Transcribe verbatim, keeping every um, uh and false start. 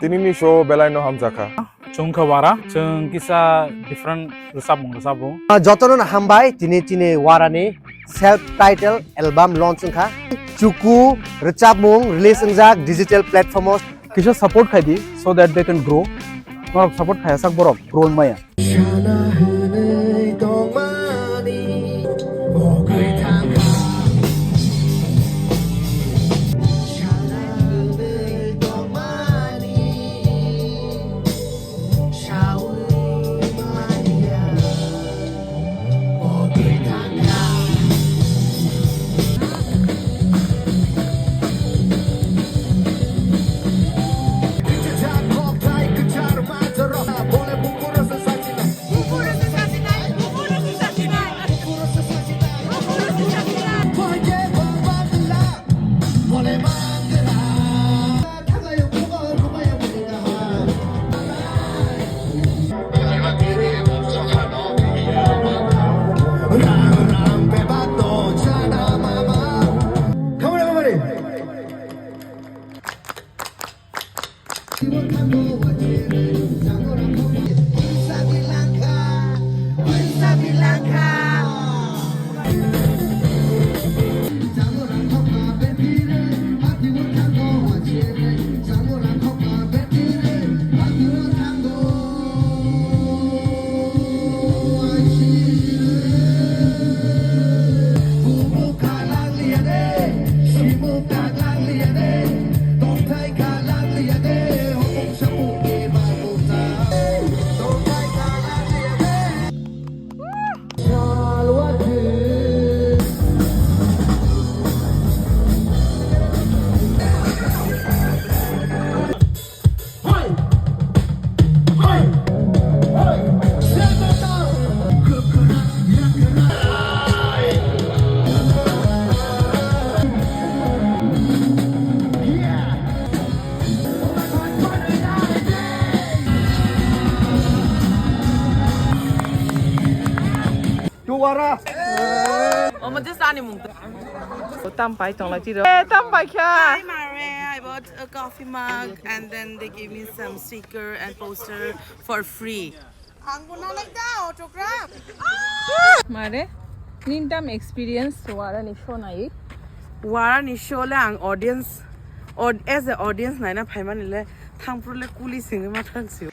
Tinini show belai no hamjakha. Chwng khe Wara, chwng kisa different rwchapmung rwchapo. Jotono no hambai, tini chini Warani self title album launch wngkha. Chuku rwchapmung release wngjak digital platform o. Kisa support khai di, so that they can grow. Norok support khaiya sak borok grow wng maya. Duara. Omo je sani mung. Tam pai tong lai tiro. Eh, tam pai kha. Hi, Mare. I bought a coffee mug and then they gave me some sticker and poster for free. Ang bo nanai da autograph. Mare, nini tam experience Wara ni show nai? Wara ni show le ang audience, aud-, as a audience naina phaimani le thangphru le kuli singwi ma thang si.